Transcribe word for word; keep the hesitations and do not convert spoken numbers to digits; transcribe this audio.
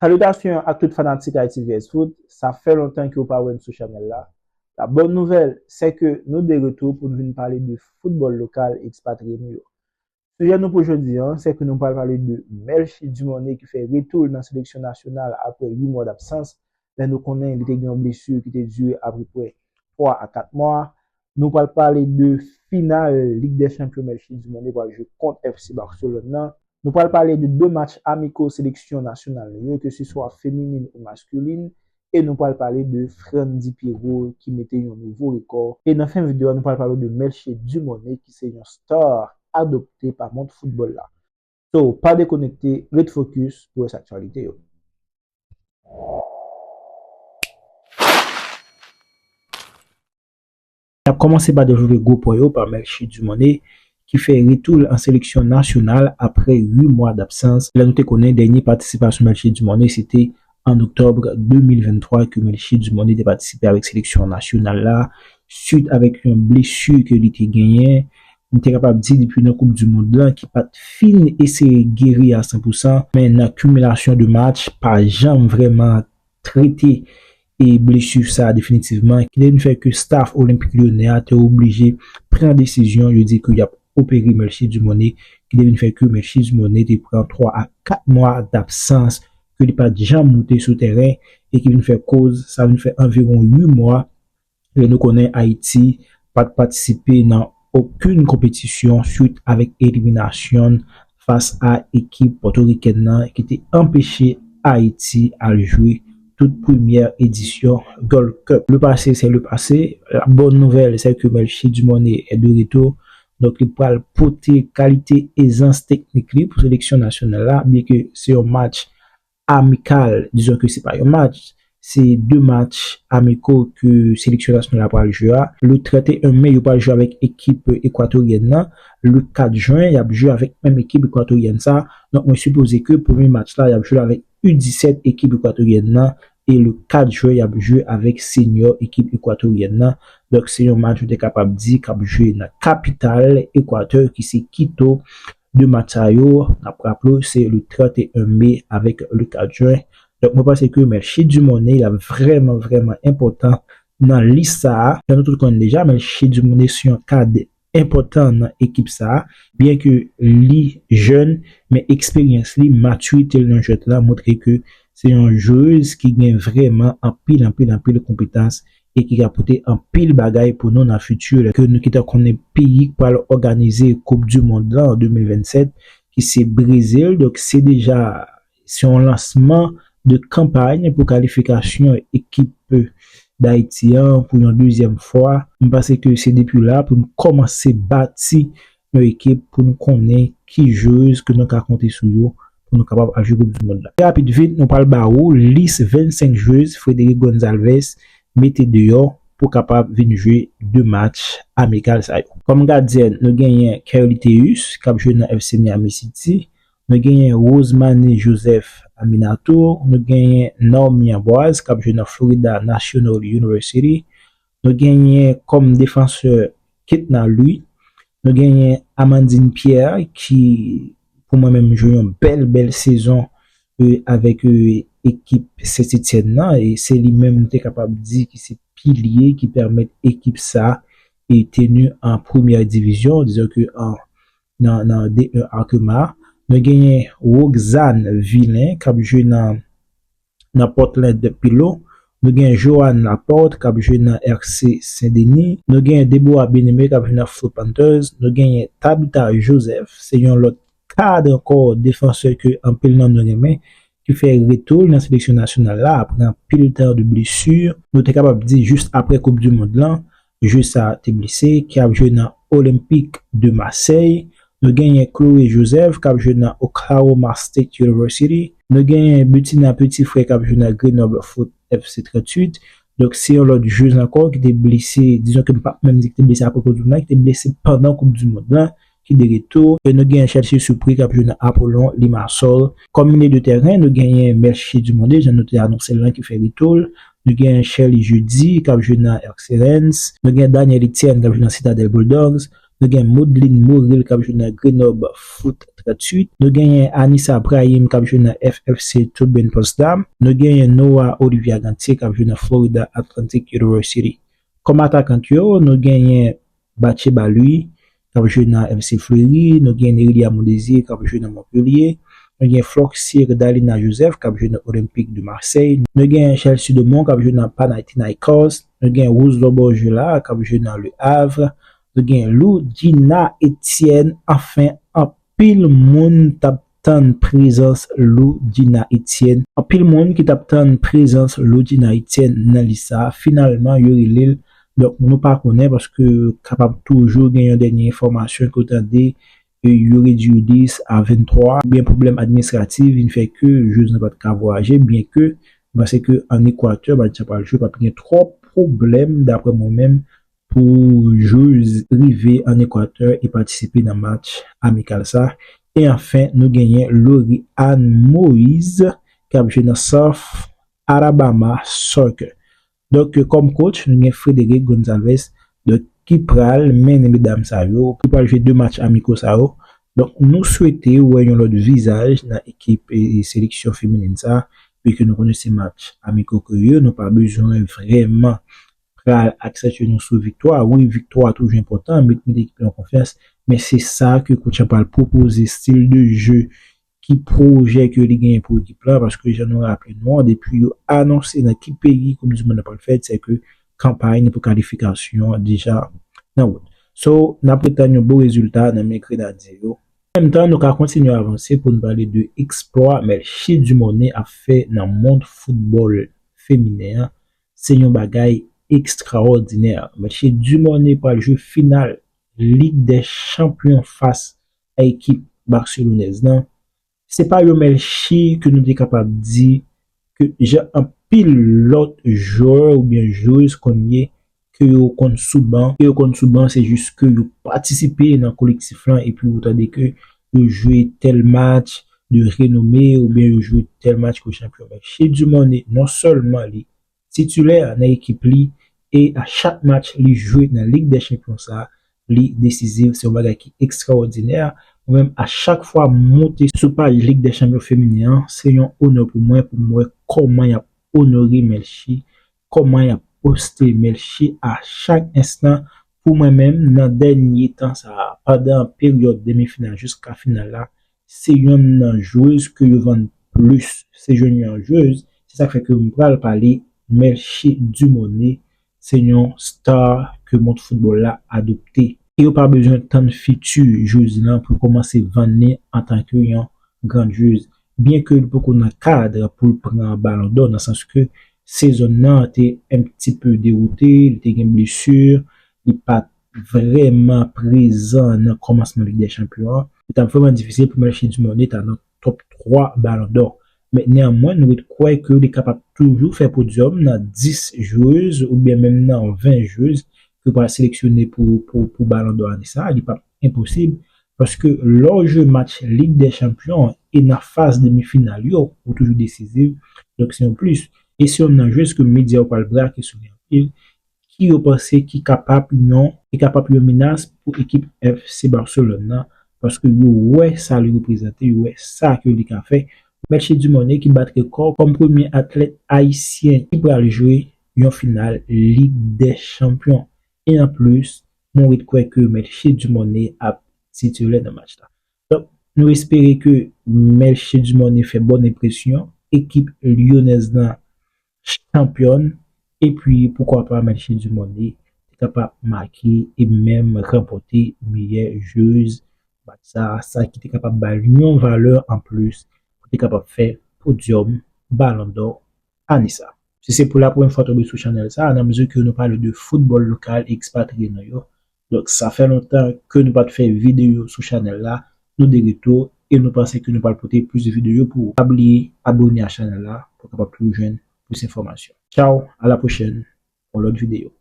Salitasyon ak tout fanatik Haïti V S Foot, sa fè lontan ke w pa wè n sou chanèl la. La bonne nouvelle, c'est que nou de retour pou n vin pale de foutbòl lokal e ekspatriye nou yo. Sijè nou pou jodi a, se ke nou pral pale de Melchie Dumornay ki fè retou l nan seleksyon nasyonal apre uit mwa dabsans, lè nou konnen li te gen yon blesi ki te dire apeprè twa a kat mwa. Nou pral pale de final Lig dè Chanpyon Melchie Dumornay pral jwe kont F C Barcelone nan. Nou pral pale de de match amiko seleksyon nasyonal nou yo, ke se swa feminin ou maskilin, e nou pral pale de Frandy Pierrot ki mete yon nouvo rekò. E nan fen videyo a, nou pral pale de Melchie Dumornay ki se yon star adopte pa mond foutbòl la. So, pa dekonekte, ret fokis pou rès aktyalite yo. N ap kòmanse pa devlope gwo pwen yo pa Melchie Dumornay ki fè retou l an seleksyon nasyonal apre uit mwa dabsans. Lè nou te konnen dènye patisipasyon Melchie Dumornay se te an oktòb de mil venntwa ke Melchie Dumornay te patisipe avèk seleksyon nasyonal la, swit avèk yon blesi ke li te genyen. M te kapab di depi nan Koup di Mond lan ki pa t fin eseye geri a san pou san, men nan kimilasyon de match, pa janm vrèman trete e blesi sa definitivman, ki te vin fè ke staff Olympique Lyonnais a te oblije pran desizyon, yo di ke y ap opere Melchie Dumornay, ki te vin fè ke Melchie Dumornay te pran twa a kat mwa dabsans, ke li pa t janm moute sou tèren, e ki vin fè koz, sa vin fè anviwon uit mwa, lè nou konnen Ayiti pa t patisipe nan okenn konpetisyon swit avèk eliminasyon l fas a ekip pòtorikèn nan ki te anpeche Ayiti al jwe tout premyè edisyon Gold Cup. Le passé, c'est le passé. La bonne nouvelle, c'est que Melchie Dumornay est de retour. Donk, li pral pote kalite ezans teknik li pou seleksyon nasyonal la, byen ke se yon match amikal, dizon ke se pa yon match, se de match amiko ke seleksyon nasyonal la pral jwe a. Le trannteyen me, yo pral jwe avèk ekip ekwatoryèn nan. Le kat jen, y ap jwe avèk menm ekip ekwatoryèn sa. Donk, mwen sipoze ke premye match la, y ap jwe avèk U disèt ekip ekwatoryèn nan. E le kat jen, y ap jwe avèk senior ekip ekwatoryèn nan. Donk, se yon match, nou te kapab di, k ap jwe nan kapital Ekwatè, ki se Quito. De match sa yo, n ap raple w, se le trannteyen me avèk le kat jen. Donk, mwen panse ke Melchie Dumornay, l ap vrèman, vrèman enpòtan nan lis sa a. Jan nou tout konnen deja, Melchie Dumornay se yon kad enpòtan nan ekip sa a. Byen ke li jèn, men eksperyans li, matirite l nan jwèt la montre ke se yon jwez ki gen vrèman anpil, anpil, anpil konpetans e ki ka pote anpil bagay pou nou nan fiti, lè ke nou gentan konnen peyi k pral òganize Koup di Mond lan an de mil vennsèt, ki se Brezil. Donk, se deja, se yon lansman de kanpay pou kalifikasyon ekip Dayiti an pou yon dezyèm fwa. M panse ke se depi la pou nou kòmanse bati yon ekip pou nou konnen ki jwez ke nou ka konte sou yo pou nou kapab al jwe Koup di Mond la. Trè rapid vit, nou pral ba ou lis vennsenk jwez Frederic Gonçalves mete deyò pou kapab vin jwe de match amikal sa yo. Kòm gadyèn, nou genyen Kerly Théus, k ap jwe nan F C Miami City. Nou genyen Rosemany Joseph Aminatou. Nou genyen Naomi Amboise, k ap jwe nan Florida National University. Nou genyen kòm defansè Ketna Louis. Nou genyen Amandine Pierre, ki, pou mwen menm, jwe yon bèl, bèl sezon, e, avèk, e, ekip Saint-Étienne nan. E se li menm, nou te kapab di, ki se pilye ki pèmèt ekip sa, e, teni an premyè divizyon, dizon ke an, nan, nan D un Arkema. Nou genyen Roxane Villain, k ap jwe nan, nan Portland Pillow. Nou genyen Joanne Laporte, k ap jwe nan R C Saint-Denis. Nou genyen Deborah Bien-Aimé, k ap jwe nan Flo Panthers. Nou genyen Tabitha Joseph, se yon lòt kad ankò, defansè ke anpil nan nou renmen, ki fè retou l nan seleksyon nasyonal la apre anpil tan de blesi. Nou te kapab di jis apre Koup di Mond lan, jwez sa te blese, ki ap jwe nan Olympique de Marseille. Nou genyen Chloé Joseph, k ap jwe nan Oklahoma State University. Nou genyen Bettina Petit-Frère, k ap jwe nan Grenoble Foot F C tranntuit. Donk, se yon lòt jwez ankò ki te blese, dizon ke m p ap menm di ki te blese apre Koup di Mond lan, ki te blese pandan Koup di Mond lan, ki de retou. E nou genyen Chelsea Soupri k ap jwe nan Apollon Limassol. Kòm milye de tèren, nou genyen Melchie Dumornay, jan nou te anonse l lan, ki fè retou l. Nou genyen Sherly Jeudi, k ap jwe nan R C Rennes. Nou genyen Daniel Etienne, k ap jwe nan Citadelle Bulldogs. Nou gen Maudeline Moril k ap jwe nan Grenoble Foot tranntuit. Nou genyen Anissa Brahim k ap jwe nan F F C Turbine Potsdam. Nou genyen Noah Olivia Ganthier k ap jwe nan Florida Atlantic University. Kòm atakant yo, nou genyen Batcheba Louis k ap jwe nan F C Fleury, nou gen Nerilia Mondésir k ap jwe nan Montpellier, nou gen Floxir Dalina Joseph k ap jwe nan Olympique de Marseille, nou gen Chelsea Domon k ap jwe nan Panathinaikos, nou gen Roselot Borgella k ap jwe nan Le Havre, nou gen Loudjina Etienne, anfen, anpil moun t ap tann prezans Loudjina Etienne. Anpil moun ki t ap tann prezans Loudjina Etienne nan lis sa a, finalman, yo rele l. Donk, nou pa konnen paske kapab toujou gen yon dènye enfòmasyon ke w tande, e yo redui lis a venntwa, oubyen pwoblèm administratif vin fè ke jwèz lan pa t ka vwayaje, byenke m panse ke ann Ekwatè, match sa pral jwe, p ap gen twòp pwoblèm, daprè mwen menm, pou jwèz rive ann Ekwatè e patisipe nan match amikal sa. E anfen, nou genyen Laurie Anne Moïse, k ap jwe nan South Alabama Soccer. Donk, kòm coach, nou gen Frederick Gonzalez, donk, ki pral mennen medam sa yo, ki pral jwe de match amiko sa yo. Donk, nou swete wè yon lòt vizaj nan ekip e, e seleksyon feminen sa, pi ke nou konnen se match amiko ke yo, nou pa bezwen vrèman pral aksantye nou sou viktwa. Wi, viktwa toujou enpòtan, met, met ekip lan konfyans, men se sa ke coach lan pral pwopoze, stil de jeu, ki pwojè ke li genyen pou ekip la, paske jan nou raple nou an, depi yo anonse nan ki peyi Koup di Mond nan pral fèt, se ke kanpay pou kalifikasyon an deja nan wout. So, n ap ret tann yon bon rezilta nan men Grenadye yo. An menm tan, nou ka kontinye avanse pou n pale de eksplwa Melchie Dumornay ap fè nan mond foutbòl feminen an. Se yon bagay ekstraòdinè. Melchie Dumornay pral jwe final Lig dè Chanpyon fas a ekip baselonèz lan. Se pa yon Melchie ke nou te kapab di ke jan anpil lòt jwè oubyen jwèz konn ye, ke yo konn sou ban, ke yo konn sou ban, se jis ke yo patisipe nan kolektif lan, epi ou tande ke yo jwe tèl match de renome, oubyen yo jwe tèl match ke chanpyon. Melchie Dumornay, non sèlman li titilè nan ekip li, e a chak match li jwe nan Lig dè Chanpyon sa, li desiziv, se yon bagay ki ekstraòdinè. Mwen menm, a chak fwa m moute sou paj Lig dè Chanpyon feminen an, se yon onè pou mwen, pou m wè kòman y ap onore Melchie, kòman y ap poste Melchie a chak enstan. Pou mwen menm, nan dènye tan sa a, pandan peryòd demi final jiska final la, se yonn nan jwèz ke yo vann plis. Se yonn nan jwèz, se sa k fè ke m pral pale Melchie Dumornay, se yon star ke mond foutbòl la adopte. E yo pa bezwen tann fiti jwèz lan pou kòmanse vann li antanke yon grann jwèz. Byenke li poko nan kad pou l pran Balon dò, nan sans ke sezon nan te un petit peu dérouté, li te gen blesi, li pa t vrèman prezan nan kòmansman Lig dè Chanpyon an. Li t ap vrèman difisil pou Melchie Dumornay ta nan top twa Balon dò. Men neanmwen, nou ret kwè ke li kapab toujou fè podyòm nan dis jwèz oubyen menm nan ven jwèz ke pral seleksyone pou, pou, pou Balon dò ane sa a. Li p ap enposib, paske lè w jwe match Lig dè Chanpyon e nan faz demi final yo, ou toujou desiziv. Donk, se yon plis. E se yonn nan jwèz ke medya yo pral brake sou li anpil, ki yo panse ki kapab yon, ki kapab yon menas pou ekip F C Barcelone nan, paske yo wè sa li reprezante, yo wè sa ke li ka fè. Melchie Dumornay ki bat rekò kòm premye atlèt ayisyen ki pral jwe yon final Lig dè Chanpyon. E anplis, mwen ret kwè ke Melchie Dumornay ap titilè nan match la. Donk, nou espere ke Melchie Dumornay fè bòn enpresyon, ekip lyonèz lan chanpyòn, epi poukwa pa Melchie Dumornay te kapab make e menm ranpòte meyè jwèz match sa, sa ki te kapab ba l yon valè anplis pou te kapab fè podyòm Balon dò ane sa. Si se pou la premyè fwa w tonbe sou chanèl sa, nan mezi ke nou pale de foutbòl lokal e ekspatriye nou yo, donk sa fè lontan ke nou pa t fè videyo sou chanèl la, nou de retou e nou panse ke nou pral pote plis videyo pou ou. Pa bliye abòne a chanèl la pou w kapab toujou jwenn plis enfòmasyon. Tchaw, a la pwochèn, yon lòt videyo.